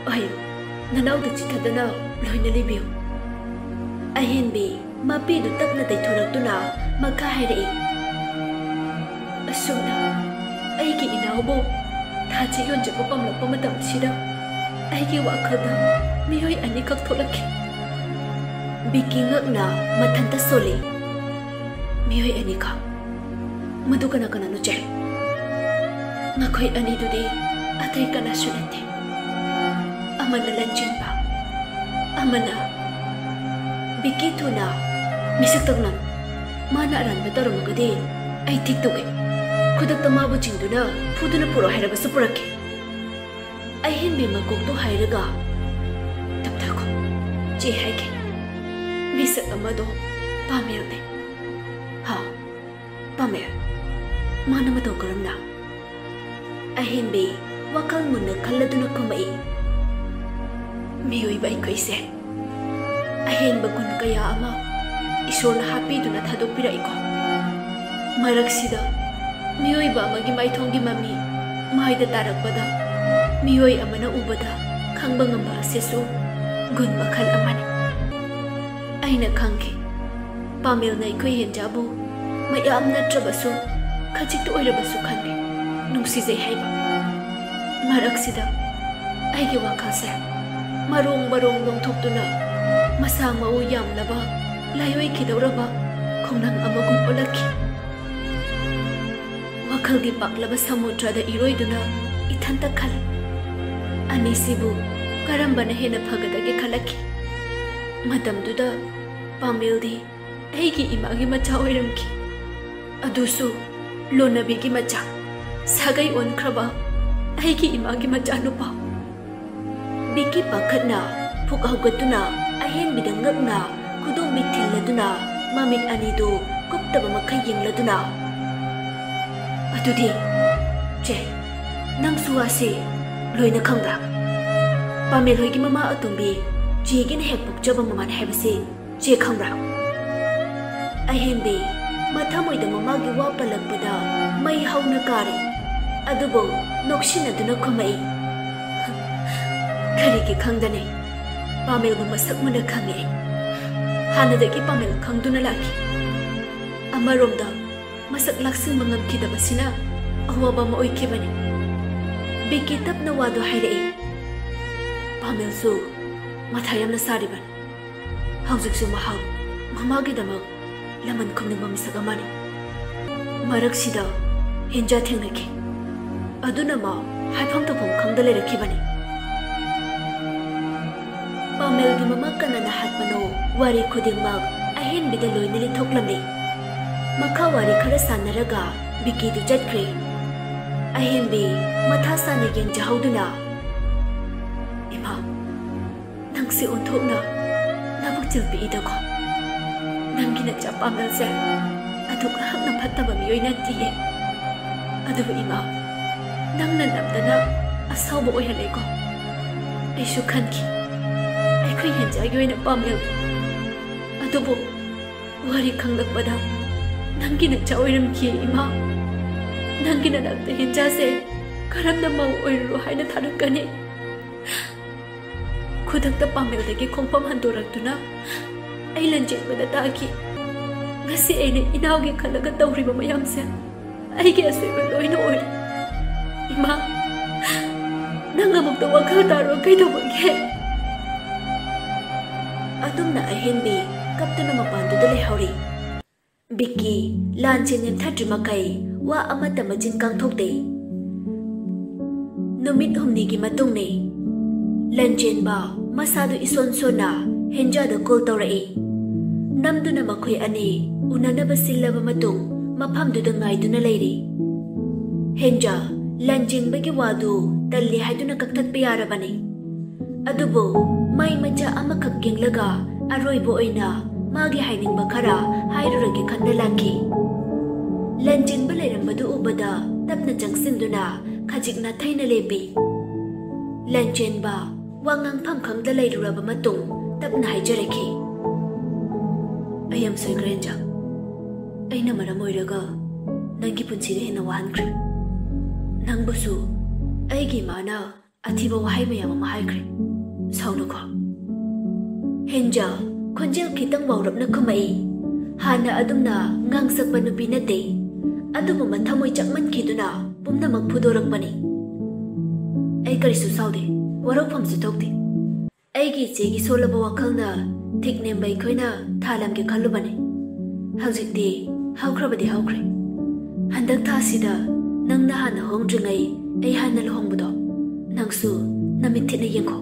ꯑꯍꯩ, ꯅꯅꯥꯎꯗ ꯆꯤꯊꯗꯅ ꯂꯣꯏꯅ ꯂꯤꯕꯤꯌꯨ꯫" ꯑꯍꯦꯟꯕꯤ ꯃꯄꯤꯗꯨ ꯇꯞꯅ ꯇꯩꯊꯣꯔꯛꯇꯨꯅ ꯃꯈꯥ ꯍꯥꯏꯔꯛꯏ, "ꯑꯁꯨꯝꯅ ꯑꯩꯒꯤ ꯏꯅꯥꯎꯕꯨ ꯊꯥꯖꯤꯛ ꯌꯣꯟꯖꯕ ꯄꯥꯝꯂꯛꯄ ꯃꯇꯝꯁꯤꯗ ꯑꯩꯒꯤ ꯋꯥꯈꯜꯗ ꯃꯤꯑꯣꯏ ꯑꯅꯤꯈꯛ ꯊꯣꯛꯂꯛꯈꯤ꯫ ꯕꯤꯀꯤ ꯉꯛꯅ ꯃꯊꯟꯇ ꯁꯣꯜꯂꯤ꯫ ꯃꯤꯑꯣꯏ ꯑꯅꯤꯈꯛ? ꯃꯗꯨ ꯀꯅꯥ ꯀꯅꯥꯅꯣ, ꯆꯦ? ꯃꯈꯣꯏ ꯑꯅꯤꯗꯨꯗꯤ ꯑꯇꯩ ꯀꯅꯥꯁꯨ ꯅꯠꯇꯦ꯫ ꯑꯃꯅ ꯂꯟꯆꯦꯟꯕ, ꯑꯃꯅ ꯕꯤꯀꯤ꯫ ꯊꯨꯅ ꯃꯤꯁꯛ ꯇꯧꯅ꯫ ꯃꯥꯅ ꯑꯔꯥꯟꯕ ꯇꯧꯔꯝꯃꯒꯗꯤ ꯑꯩ ꯊꯤꯛ ꯇꯧꯒꯦ꯫ ꯈꯨꯗꯛꯇ ꯃꯥꯕꯨ ꯆꯤꯡꯗꯨꯅ ꯐꯨꯗꯨꯅ ꯄꯨꯔꯛꯑꯣ ꯍꯥꯏꯔꯕꯁꯨ ꯄꯨꯔꯛꯀꯦ꯫ ꯑꯍꯦꯟꯕꯤ ꯃꯀꯣꯛꯇꯣ ꯍꯥꯏꯔꯒ, "ꯇꯞꯊꯈꯣ, ꯆꯦ ꯍꯥꯏꯒꯦ꯫ ꯃꯤꯁꯛ ꯑꯃꯗꯣ ꯄꯥꯃꯦꯜꯅꯦ꯫" "ꯍꯥ? ꯄꯥꯃꯦꯜ? ꯃꯥꯅ ꯃꯇꯧ ꯀꯔꯝꯅ?" ꯑꯍꯦꯟꯕꯤ ꯋꯥꯈꯜ ꯃꯨꯟꯅ ꯈꯜꯂꯗꯨꯅ ꯈꯨꯝꯃꯛꯏ, "ꯃꯤꯑꯣꯏꯕ ꯑꯩꯈꯣꯏꯁꯦ ꯑꯍꯦꯟꯕ ꯒꯨꯟ ꯀꯌꯥ ꯑꯃ ꯏꯁꯣꯔꯅ ꯍꯥꯞꯄꯤꯗꯨꯅ ꯊꯥꯗꯣꯛꯄꯤꯔꯛꯏꯀꯣ꯫ ꯃꯔꯛꯁꯤꯗ ꯃꯤꯑꯣꯏꯕ ꯑꯃꯒꯤ ꯃꯥꯏꯊꯣꯡꯒꯤ ꯃꯃꯤ ꯃꯥꯏꯗ ꯇꯥꯔꯛꯄꯗ ꯃꯤꯑꯣꯏ ꯑꯃꯅ ꯎꯕꯗ ꯈꯪꯕ ꯉꯝꯕ ꯑꯁꯤꯁꯨ ꯒꯨꯟ ꯃꯈꯜ ꯑꯃꯅꯤ꯫ ꯑꯩꯅ ꯈꯪꯈꯤ, ꯄꯥꯃꯦꯜꯅ ꯑꯩꯈꯣꯏ ꯍꯦꯟꯖꯥꯕꯨ ꯃꯌꯥꯝ ꯅꯠꯇ꯭ꯔꯕꯁꯨ ꯈꯖꯤꯛꯇ ꯑꯣꯏꯔꯕꯁꯨ ꯈꯟꯕꯤ, ꯅꯨꯡꯁꯤꯖꯩ ꯍꯥꯏꯕ꯫ ꯃꯔꯛꯁꯤꯗ ꯑꯩꯒꯤ ꯋꯥꯈꯜꯁꯦ ꯃꯔꯣꯡ ꯃꯔꯣꯡ ꯂꯣꯡꯊꯣꯛꯇꯨꯅ ꯃꯁꯥ ꯃꯎ ꯌꯥꯝꯂꯕ, ꯂꯥꯏꯑꯣꯏꯈꯤꯗꯧꯔꯕ ꯈꯣꯡꯅꯪ ꯑꯃꯒꯨꯝ ꯑꯣꯜꯂꯛꯈꯤ꯫ ꯋꯥꯈꯜꯒꯤ ꯄꯥꯛꯂꯕ ꯁꯃꯨꯗ꯭ꯔꯗ ꯏꯔꯣꯏꯗꯨꯅ ꯏꯊꯟꯇ ꯈꯜꯂꯤ, ꯑꯅꯤꯁꯤꯕꯨ ꯀꯔꯝꯕꯅ ꯍꯦꯟꯅ ꯐꯒꯗꯒꯦ ꯈꯜꯂꯛꯈꯤ꯫ ꯃꯇꯝꯗꯨꯗ ꯄꯥꯃꯦꯜꯗꯤ ꯑꯩꯒꯤ ꯏꯃꯥꯒꯤ ꯃꯆꯥ ꯑꯣꯏꯔꯝꯈꯤ꯫ ꯑꯗꯨꯁꯨ ꯂꯣꯟꯅꯕꯤꯒꯤ ꯃꯆꯥ, ꯁꯥꯒꯩ ꯑꯣꯟꯈ꯭ꯔꯕ ꯑꯩꯒꯤ ꯏꯃꯥꯒꯤ ꯃꯆꯥꯅꯨꯄꯥ꯫ ꯕꯤꯀꯤ ꯄꯥꯈꯠꯅ ꯐꯨꯛ ꯍꯧꯒꯠꯇꯨꯅ ꯑꯍꯦꯟꯕꯤꯗ ꯉꯛꯅ ꯈꯨꯗꯣꯝꯕꯤ ꯊꯤꯜꯂꯗꯨꯅ ꯃꯃꯤꯠ ꯑꯅꯤꯗꯨ ꯀꯨꯞꯇꯕ ꯃꯈꯩ ꯌꯦꯡꯂꯗꯨꯅ, "ꯑꯗꯨꯗꯤ, ꯆꯦ, ꯅꯪꯁꯨ ꯋꯥꯁꯤ ꯂꯣꯏꯅ ꯈꯪꯕ꯭ꯔꯥ? ꯄꯥꯃꯦꯜ ꯍꯣꯏꯒꯤ ꯃꯃꯥ ꯑꯇꯣꯝꯕꯤ ꯆꯦꯒꯤꯅ ꯍꯦꯛ ꯄꯣꯛꯆꯕ ꯃꯃꯥꯅꯤ ꯍꯥꯏꯕꯁꯤ ꯆꯦ ꯈꯪꯕ꯭ꯔꯥ?" ꯑꯍꯦꯟꯕꯤ ꯃꯊꯃꯣꯏꯗ ꯃꯃꯥꯒꯤ ꯋꯥ ꯄꯜꯂꯛꯄꯗ ꯃꯩ ꯍꯧꯅ ꯀꯥꯔꯤ꯫ ꯑꯗꯨꯕꯨ ꯅꯣꯛꯁꯤꯟꯅꯗꯨꯅ ꯈꯨꯝꯃꯛꯏ, "ꯀꯔꯤꯒꯤ ꯈꯪꯗꯅꯤ? ꯄꯥꯃꯦꯜꯕꯨ ꯃꯁꯛ ꯃꯨꯟꯅ ꯈꯪꯉꯤ꯫ ꯍꯥꯟꯅꯗꯒꯤ ꯄꯥꯃꯦꯜ ꯈꯪꯗꯨꯅ ꯂꯥꯛꯈꯤ꯫ ꯑꯃꯔꯣꯝꯗ ꯃꯁꯛ ꯂꯥꯛꯁꯤꯟꯕ ꯉꯝꯈꯤꯗꯕꯁꯤꯅ ꯑꯋꯥꯕ ꯑꯃ ꯑꯣꯏꯈꯤꯕꯅꯤ꯫" ꯕꯤꯀꯤ ꯇꯞꯅ ꯋꯥꯗꯨ ꯍꯥꯏꯔꯛꯏ, "ꯄꯥꯃꯦꯜꯁꯨ ꯃꯊꯥ ꯌꯥꯝꯅ ꯁꯥꯔꯤꯕꯅꯤ꯫ ꯍꯧꯖꯤꯛꯁꯨ ꯃꯍꯥꯛ ꯃꯃꯥꯒꯤꯗꯃꯛ ꯂꯃꯟ ꯈꯨꯝꯅꯤꯡꯕ ꯃꯤꯁꯛ ꯑꯃꯅꯤ꯫ ꯃꯔꯛꯁꯤꯗ ꯍꯤꯟꯖꯥ ꯊꯦꯡꯅꯈꯤ꯫ ꯑꯗꯨꯅ ꯃꯥ ꯍꯥꯏꯐꯝ ꯇꯧꯐꯝ ꯈꯪꯗ ꯂꯩꯔꯛꯈꯤꯕꯅꯤ꯫ ꯄꯥꯃꯦꯜꯒꯤ ꯃꯃꯥ ꯀꯅꯥꯅ ꯍꯥꯠꯄꯅꯣ ꯋꯥꯔꯤ ꯈꯨꯗꯤꯡꯃꯛ ꯑꯍꯦꯟꯕꯤꯗ ꯂꯣꯏꯅ ꯂꯤꯊꯣꯛꯂꯝꯃꯤ꯫ ꯃꯈꯥ ꯋꯥꯔꯤ ꯈꯔ ꯁꯥꯟꯅꯔꯒ ꯕꯤꯀꯤꯗꯨ ꯆꯠꯈ꯭ꯔꯦ꯫ ꯑꯍꯦꯟꯕꯤ ꯃꯊꯥ ꯁꯥꯅ ꯌꯦꯡꯖꯍꯧꯗꯨꯅ, "ꯏꯃꯥ, ꯅꯪꯁꯦ ꯑꯣꯟꯊꯣꯛꯅ ꯅꯕꯨꯛ ꯆꯤꯜ ꯄꯤꯛꯏꯗꯀꯣ꯫ ꯅꯪꯒꯤ ꯅꯆꯥ ꯄꯥꯃꯦꯜꯁꯦ ꯑꯗꯨꯛ ꯍꯛꯅ ꯐꯠꯇꯕ ꯃꯤꯑꯣꯏ ꯅꯠꯇꯤꯌꯦ꯫ ꯑꯗꯨꯕꯨ ꯏꯃꯥ, ꯅꯪꯅ ꯅꯝꯗꯅ ꯑꯁꯥꯎꯕ ꯑꯣꯏꯍꯜꯂꯦꯀꯣ꯫ ꯑꯩꯁꯨ ꯈꯟꯈꯤ, ꯑꯩꯈꯣꯏ ꯍꯦꯟꯖꯥꯒꯤ ꯑꯣꯏꯅ ꯄꯥꯃꯦꯜ꯫ ꯑꯗꯨꯕꯨ ꯋꯥꯔꯤ ꯈꯪꯂꯛꯄꯗ ꯅꯪꯒꯤ ꯅꯆꯥ ꯑꯣꯏꯔꯝꯈꯤ ꯏꯃꯥ꯫ ꯅꯪꯒꯤ ꯅꯅꯥꯛꯇ ꯍꯦꯟꯖꯥꯁꯦ ꯀꯔꯝꯅ ꯃꯧ ꯑꯣꯏꯔꯨꯔꯣ ꯍꯥꯏꯅ ꯊꯥꯔꯛꯀꯅꯤ?" ꯈꯨꯗꯛꯇ ꯄꯥꯃꯦꯜꯗꯒꯤ ꯈꯣꯡꯐꯝ ꯍꯟꯗꯣꯔꯛꯇꯨꯅ ꯑꯩ ꯂꯟꯖꯦꯟꯕꯗ ꯇꯥꯈꯤ꯫ ꯉꯁꯤ ꯑꯩꯅ ꯏꯅꯥꯎꯒꯤ ꯈꯜꯂꯒ ꯇꯧꯔꯤꯕ ꯃꯌꯥꯝꯁꯦ ꯑꯩꯒꯤ ꯑꯁꯣꯏꯕ ꯂꯣꯏꯅ ꯑꯣꯏꯔꯦ꯫ ꯏꯃꯥ, ꯅꯪ ꯑꯃꯨꯛꯇ ꯋꯥꯈꯜ ꯇꯥꯔꯣ, ꯀꯩꯗꯧꯕꯒꯦ? ꯑꯗꯨꯝꯅ ꯑꯍꯦꯟꯕꯤ ꯀꯞꯇꯨꯅ ꯃꯄꯥꯟꯗꯨꯗ ꯂꯩꯍꯧꯔꯤ꯫ ꯕꯤꯛꯀꯤ ꯂꯥꯟꯁꯦ ꯅꯦꯝꯊꯗ꯭ꯔꯤ ꯃꯈꯩ ꯋꯥ ꯑꯃꯠꯇ ꯃꯆꯤꯟ ꯀꯥꯡꯊꯣꯛꯇꯦ꯫ ꯅꯨꯃꯤꯠ ꯍꯨꯝꯅꯤꯒꯤ ꯃꯇꯨꯡꯅꯤ꯫ ꯂꯟꯖꯦꯟꯕ ꯃꯁꯥꯗꯨ ꯏꯁꯣꯟ ꯁꯣꯟꯅ ꯍꯦꯟꯖꯥꯗ ꯀꯣꯜ ꯇꯧꯔꯛꯏ꯫ ꯅꯝꯗꯨꯅ ꯃꯈꯣꯏ ꯑꯅꯤ ꯎꯅꯅꯕ ꯁꯤꯜꯂꯕ ꯃꯇꯨꯡ ꯃꯐꯝꯗꯨꯗ ꯉꯥꯏꯗꯨꯅ ꯂꯩꯔꯤ꯫ ꯍꯦꯟꯖꯥ ꯂꯟꯖꯦꯟꯕꯒꯤ ꯋꯥꯗꯨ ꯇꯜꯂꯤ ꯍꯥꯏꯗꯨꯅ ꯀꯛꯊꯠꯄ ꯌꯥꯔꯕꯅꯤ꯫ ꯑꯗꯨꯕꯨ ꯃꯩ ꯃꯆꯥ ꯑꯃꯈꯛ ꯌꯦꯡꯂꯒ ꯑꯔꯣꯏꯕ ꯑꯣꯏꯅ ꯃꯥꯒꯤ ꯍꯥꯏꯅꯤꯡꯕ ꯈꯔ ꯍꯥꯏꯔꯨꯔꯒꯦ ꯈꯟꯅ ꯂꯥꯛꯈꯤ꯫ ꯂꯟꯖꯦꯟꯕ ꯂꯩꯔꯝꯕꯗꯨ ꯎꯕꯗ ꯇꯞꯅ ꯆꯪꯁꯤꯟꯗꯨꯅ ꯈꯖꯤꯛ ꯅꯥꯊꯩꯅ ꯂꯦꯞꯄꯤ꯫ ꯂꯟꯖꯦꯟꯕ ꯋꯥ ꯉꯥꯡꯐꯝ ꯈꯪꯗ ꯂꯩꯔꯨꯔꯕ ꯃꯇꯨꯡ ꯇꯞꯅ ꯍꯥꯏꯖꯔꯛꯈꯤ, "ꯑꯩ ꯌꯥꯝ ꯁꯣꯏꯈ꯭ꯔꯦ, ꯍꯦꯟꯖꯥ꯫ ꯑꯩꯅ ꯃꯔꯝ ꯑꯣꯏꯔꯒ ꯅꯪꯒꯤ ꯄꯨꯟꯁꯤꯗ ꯍꯦꯟꯅ ꯋꯥꯍꯟꯈ꯭ꯔꯦ꯫ ꯅꯪꯕꯨꯁꯨ ꯑꯩꯒꯤ ꯏꯃꯥꯅ ꯑꯊꯤꯕ ꯋꯥꯍꯩ ꯃꯌꯥꯝ ꯑꯃ ꯍꯥꯏꯈ꯭ꯔꯦ꯫ ꯁꯥꯎꯅꯨꯀꯣ꯫" ꯍꯦꯟꯖꯥ ꯈꯣꯟꯖꯦꯜ ꯈꯤꯇꯪ ꯋꯥꯎꯔꯞꯅ ꯈꯨꯝꯃꯛꯏ꯫ ꯍꯥꯟꯅ ꯑꯗꯨꯝꯅ ꯉꯥꯡꯁꯛꯄ ꯅꯨꯄꯤ ꯅꯠꯇꯦ꯫ ꯑꯗꯨꯕꯨ ꯃꯊꯃꯣꯏ ꯆꯥꯛꯃꯟꯈꯤꯗꯨꯅ ꯄꯨꯝꯅꯃꯛ ꯐꯨꯗꯣꯔꯛꯄꯅꯤ꯫ "ꯑꯩ ꯀꯔꯤꯁꯨ ꯁꯥꯎꯗꯦ, ꯋꯥꯔꯧꯐꯝꯁꯨ ꯊꯣꯛꯇꯦ꯫ ꯑꯩꯒꯤ ꯏꯆꯦꯒꯤ ꯁꯣꯜꯂꯕ ꯋꯥꯈꯜꯅ ꯊꯤꯛ ꯅꯦꯝꯕ ꯑꯩꯈꯣꯏꯅ ꯊꯥꯂꯝꯒꯦ ꯈꯜꯂꯨꯕꯅꯤ꯫ ꯍꯧꯖꯤꯛꯇꯤ ꯍꯧꯈ꯭ꯔꯕꯗꯤ ꯍꯧꯈ꯭ꯔꯦ꯫ ꯍꯟꯗꯛ ꯊꯥꯁꯤꯗ ꯅꯪꯅ ꯍꯥꯟꯅ ꯍꯣꯡꯗ꯭ꯔꯤꯉꯩ ꯑꯩ ꯍꯥꯟꯅ ꯂꯨꯍꯣꯡꯕꯗꯣ ꯅꯪꯁꯨ ꯅꯃꯤꯠ ꯊꯤꯠꯅ ꯌꯦꯡꯈꯣ꯫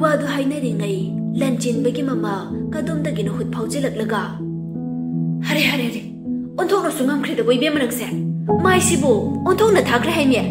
ꯋꯥꯗꯨ ꯍꯥꯏꯅꯔꯤꯉꯩ ꯂꯟꯆꯦꯟꯕꯒꯤ ꯃꯃꯥ ꯀꯗꯣꯝꯗꯒꯤꯅꯣ ꯍꯨꯠ ꯐꯥꯎꯖꯤꯜꯂꯛꯂꯒ, "ꯍꯔꯦ, ꯍꯔꯦ, ꯍꯔꯦ, ꯑꯣꯟꯊꯣꯛꯅꯁꯨ ꯉꯝꯈ꯭ꯔꯦꯗꯀꯣ ꯏꯕꯦꯝꯃ ꯅꯪꯁꯦ꯫ ꯃꯥꯏꯁꯤꯕꯨ ꯑꯣꯟꯊꯣꯛꯅ ꯊꯥꯈ꯭ꯔꯦ ꯍꯥꯏꯅꯦ꯫